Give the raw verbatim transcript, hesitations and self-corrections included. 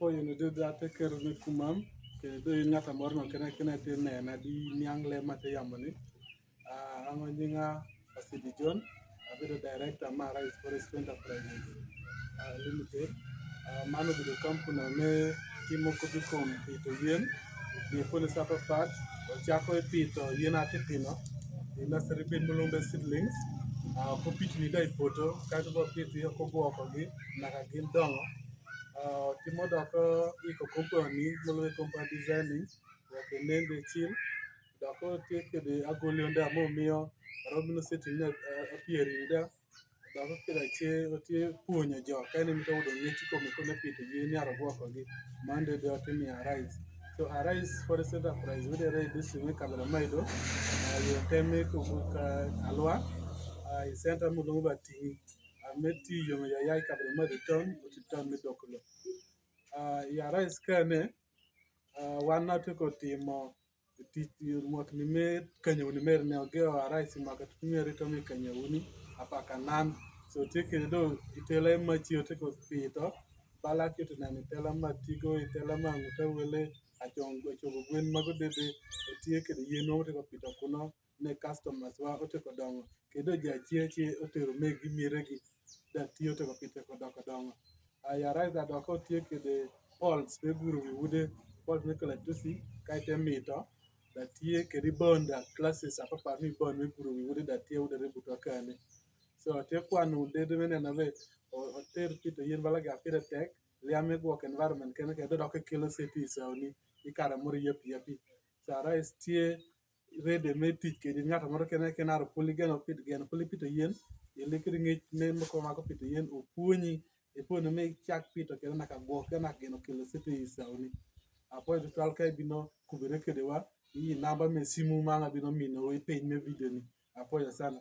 Apuoyo ni dede, ateker mi kumam, kede do in ng'at moro no kene kene ti nena di niang le ma atiyambo ni. Ah, an nyinga Asidi John, abedo director ma Arise Forest Enterprises, ah, Limited. Ah, mano obedo kampuni me timo kodi kom pito yien, gi pone sapa pat, ochako e pito yien atitino, i nursery bed mulumbe seedlings, ah, ko pito ni da i poto, kaeto ko pito yo ko gwoko gi, naka gin dongo. Ah, timo dok iko compound ni, mulumbe compound designing, wek nende chil, dok tye kede agoli onde amo miyo, robino setting ne, ah, apieri onde, dok kede ache otye puonyo jo, ka en mito yudo ng'ech kuom kone pito gi ni aro gwoko gi, mande de otimo Arise. So Arise Forest Enterprise, wede re district me Kaberamaido, ah, yo teme ko ka alwa, ah, i center mo dongo batini, ah, me ti yo me yaya i Kaberamaido town, oti town me Dokolo. Ah, i Arise kane, ah, wan na teko timo tic ruoth ni me kanyo ni mer ne oge Arise ma ka tumi rito mi kanyo ni apaka nan. So tye kede do itela ma chi oteko pito, bala kito nani itela ma tigo, itela ma ng'uta wele, achong, achogo gwen mago dede, otye kede yien ma oteko pito kuno ne customers wa oteko dongo. Kede ji achie achie otero megi miregi, da tiyo oteko pito ko doko dongo. Ah, i Arise da dok otye kede poles me guro wi ude, poles me kalatusi, kaeto mito, da tye kede bond da classes apapa mi bond me guro wi ude da tye ude re buto kane. So tye kwan ude de mene na be, o, oter pito yien bala ga pire tek, liam me gwok environment kene kede dok kelo city so ni, i kare moro yapi yapi. So Arise tye ready me tic kede ng'at moro kene kene aro puli geno pit, geno puli pito yien, ili kede ng'ec me moko mako pito yien, opuonyi, ipuonyo me cak pito kede naka gwok, kede naka geno kelo city i sauni. Apuoyo tutwal ka ibino kubere kede wa, i namba me simu ma an abino mino i piny me video ni. Apuoyo sana.